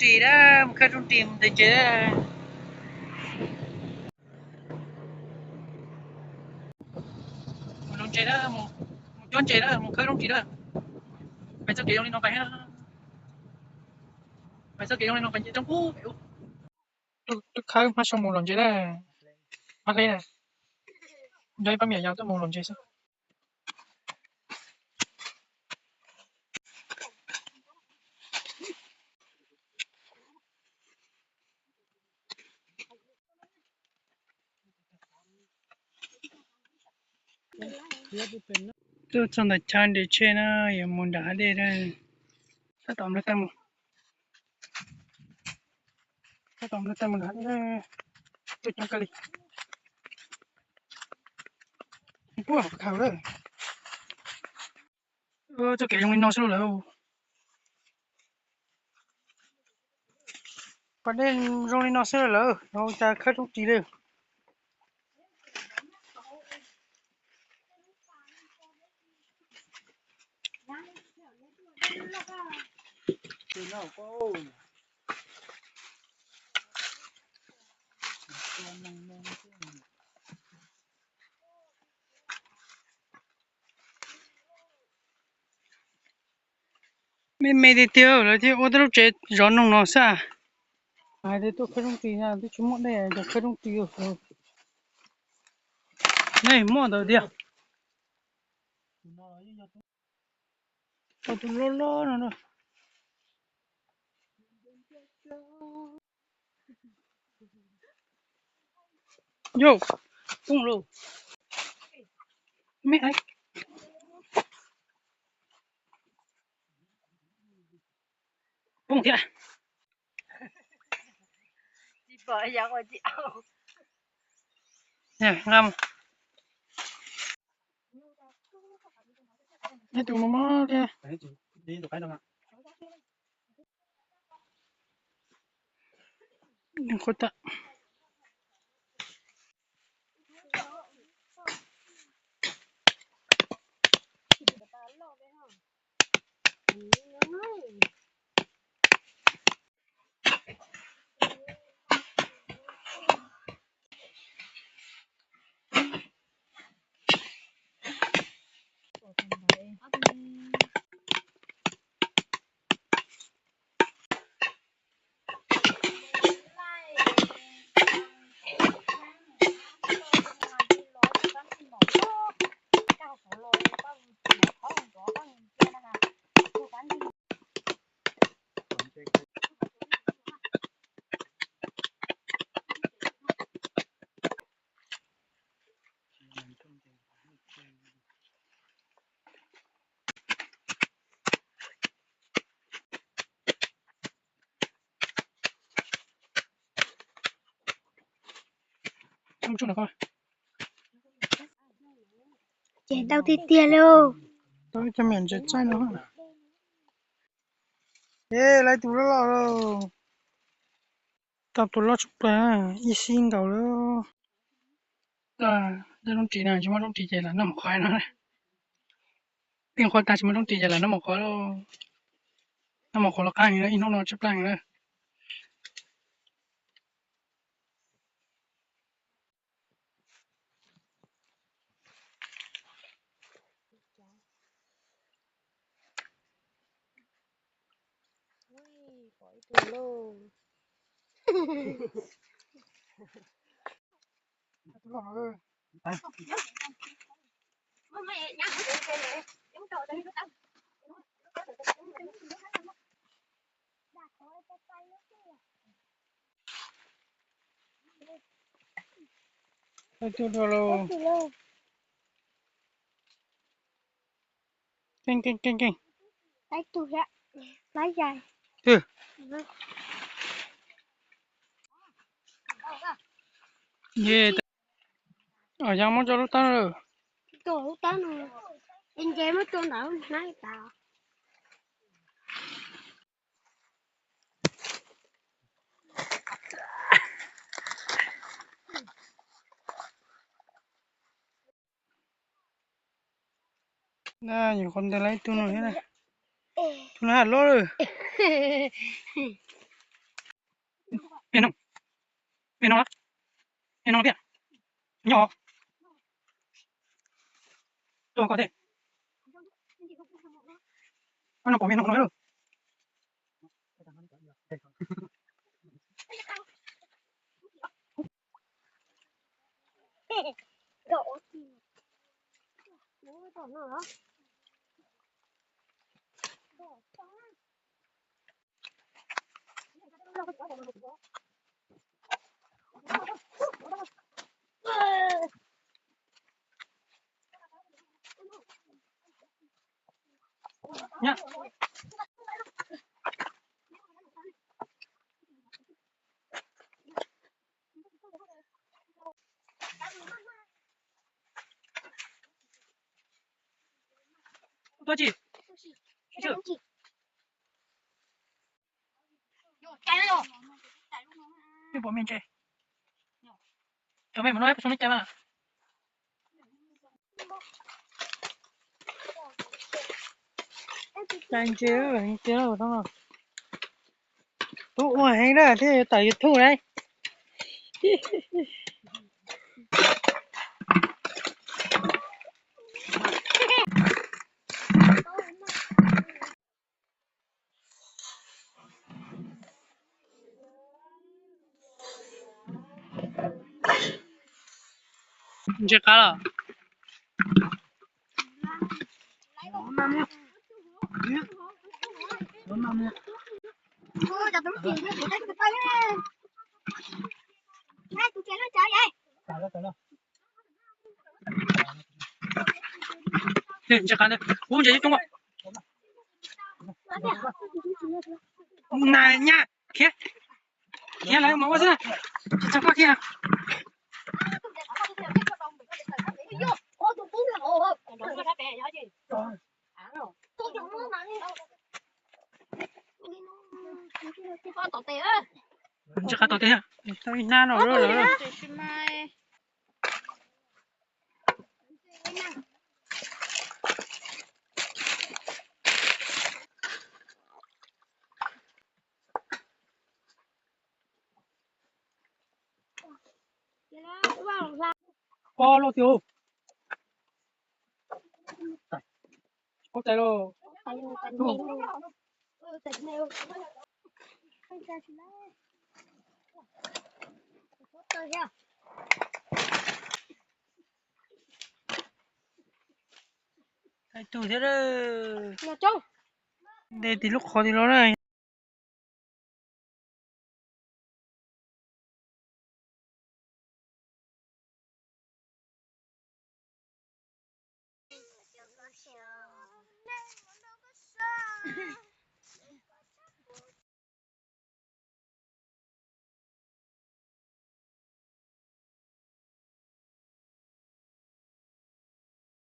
Ris na, mus khawb rooj ris mus ntev ntses na. Mus lov ntses na, mus cuab ntses na, mus khawb rooj ris na. Pais txoj kev zoo li no pais, pais txoj kev zoo li no pais nce roob pem ub. Twb khawb hmab sau mus lov ntses na. Hmab hleb na. Nco ib pab me nyuam yaus tuaj mus lov ntses xwb. Tuaj txog ntawm chaw nres tsheb na, yuav mus nram hav dej na. Tab tom nplawg tag mus, tab tom nplawg tag mus nram hav dej, tuaj coob kawg li. Puag khaws lawm. Txoj kev zoo li no xwb lawm. Pas dej zoo li no xwb lawm, ua cas khawb rooj ris li. Me me tiag tiag lawv thiaj ua tej lub tsev zov noog no xwb. Hais tias tuaj khawb rooj ris na, twb tsis muaj dej, cov khawb rooj ris. Nej muaj ntawd tiag. Tau tus loj loj no na. Yog, poob lauj. Me, poob thiab. Nqa mus. Ib tug mob mob thiab. Qhuav tag. Ces tau tiag tiag lauj. Tau ib co me ntses txaij no. Ê, lawv tus loj loj lauj. Tau tus loj tshaj plaws, ib xib nkaus lawm. Tej rooj ris no tsis muaj rooj ris ces lam noj mov qhuav no. Peb qhuav tag tsis muaj rooj ris ces lam noj mov qhuav lauj. Noj mov qhuav los qab heev na, ib hnub no tshaj plaws heev na. Keej keej keej keej. Yog muab tso lub taub lawm. Lub taub no, nce muab tso ntawm hnab tas. Na, nyuam qhuav ntes lawm ib tug no thiab na. Tus no haj loj lawm. Peb noo, peb noo, peb noo peb nyob. Tuaj koj tej. Koj no pom peb noo no lawm. Tuaj tsis? Peb pom me ntses. Cov me mas no peb xyoo li cas mas. Cai ntses tiag. Tub ua heev na thiaj tawm YouTube na. Ntses qab los? Ntses qab, ub ntses coob coob. Nas nyab, khiav, khiav lawv mus ua xwb na, tsis txog koj khiav. Ntses qab tom tej, tau ib hnab no lawm. Pob loj tiag. Pob tais loj. Hais tug thiab, de tim lub qhov tim los na.